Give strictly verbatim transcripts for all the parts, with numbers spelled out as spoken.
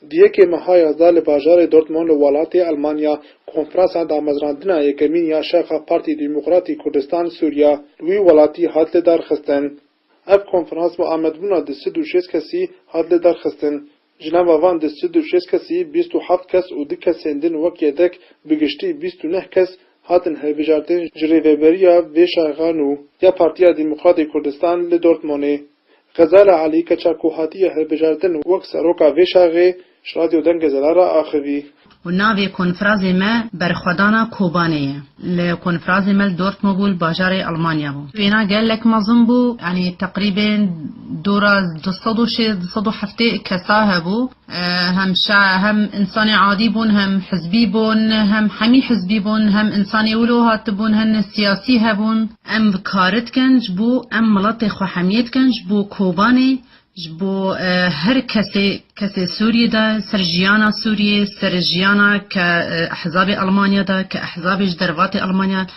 Di yekê meha yazda li bajarê Dortmund li welatê Elmanya konferansa damezrandina yekemîn ya şaxa Partî Demokratî Kurdistan Sûriya li wî welatî hat lidarxistin. Ev konferans bi amedbûna du sed û şêst kesî hat lidarxistin. Ji nava van du sed û şêst kesî bîst û heft kes û du kesên din wek yedek bi giştî bîst û neh kes hatin hilbijartin ji rêveberiya vê şaxa nû ya Partiya Demokratê Kurdistan li Dortmundê. Xezala Elî keça ku hatiye hilbijartin wek seroka vê şaxê ji Radyo Dengê Zelal re axivî. Û navê konfrazê me Berxwedana Kobanê ye. Li konfrazê me li Dortmund bû, li bajarê Elmanya bû. Wêna gelek mezin bû, yanî teqrîbên dora du sed û şêst, du sed û heftê kesa hebû. E, hem şa-, hem insanê adî bûn, hem hizbî bûn, hem hemî hizbî bûn, hem insanê wilo hatibûn, hem siyasî hebûn. Em bi kar dikin ji bo em miletê xwe hemiyê dikin, ji bo Kobanê, ji bo, e, her kesê, kesê Sûriyê de, ser jiyana Sûriyê, ser jiyana ke, e, ehzabê Almanya de, ke ehzabê ji dervatê Almanya,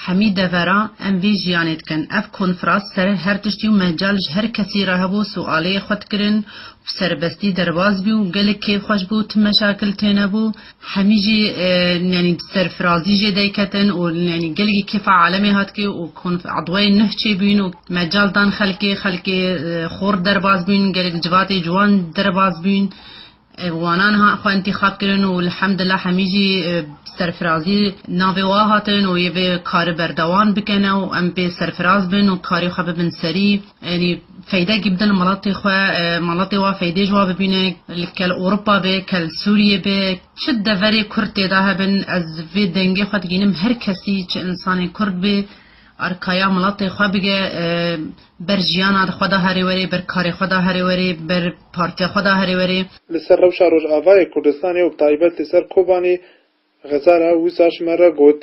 hemî devera em vê jiyanê dikin. Ev konferans ser her tiştî û mecal ji her kesî re hebû, sualê xwe dikirin, bi serbestî derbas bî û gelek kêfxweş bû, tu meşakil tênebû. Hemî jî, e, yanî serfirazî jê deyketin û, yanî, gelekî kêfa alemê hatkê û konf-, edwayê nuh çêbûyîn û mecal dan xelkê, xelkê, e, xor derbas bûyîn, gelek civatê ciwan derbas bûyîn. E, wanan ha xwe întîxab kirin û elhamdillah hemî jî, e, serfirazî navê wa hatin û yê vê karî berdewam bikene û em pê serfiraz bin û karê xwe bibin serî. Yanî feydekî bidin miletê xwe, e, miletê wa feydê ji wa bibîne, li kel Ewropa be, kel Sûriyê be, çi deverê Kurd tê de hebin, ez vê dengê xwe digînim her kesî, çi insanê Kurd be, arkaya miletê xwe bige, e, ber jiyana xwe de herê werê, ber karê xwe de herê werê, ber partiya xwe de herê werê. Li ser rewşa Rojavayê Kurdistanê û bi taybet li ser Kobanê Xezala wisa ji me re got.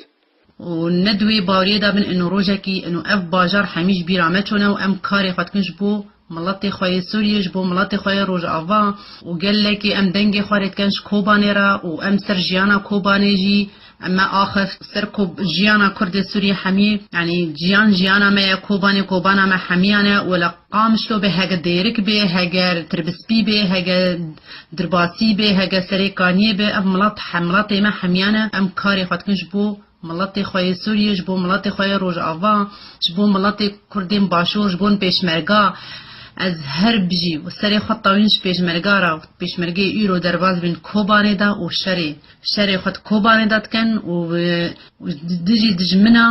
Û ne di wê baweriyê de bin, ino rojekî, ino ev bajar hemî ji bîra me çûne û em karê xwe dikin ji bo miletê xwe yê Sûriyê, ji bo miletê xwe yê Rojava û gelekî em dengê xwe rê dikin ji Kobanê re û em ser jiyana Kobanê jî em me axift, ser ku jiyana Kurdê Sûriyê hemî, yanî jiyan jiyana me ye, Kobanê Kobana me hemiyan e û li Qamişlo bê, hege Dêrik bê, hege Tirbisbî bê, hege Dirbasî bê, hege Serê Kaniyê bê, ev milet he-, miletê me hemiyan e, em karê xwe dikin ji bo miletê xwe yê Sûriyê, ji bo miletê xwe yê Rojava, ji bo miletê Kurdên Başûr, ji bo pêşmerga. Ez her bijî û serê xwe tewîn ji pêşmerga re, pêşmergeyê îro derbas bin Kobanê de û şerê, şerê xwe di Kobanê de dikin û, û dijî dijmina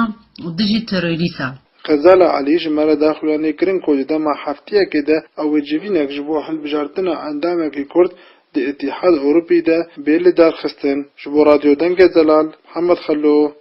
û dijî terorîsa. Xezala Elî ji me re daxuyanî kirin ku di dema heftiyekê de ew ê civînek ji bo hilbijartina endamekî Kurd di Îtîhad Ewropî de bê lidarxistin. Ji bo Radyo Dengê Zelal, Mihemed Xelo.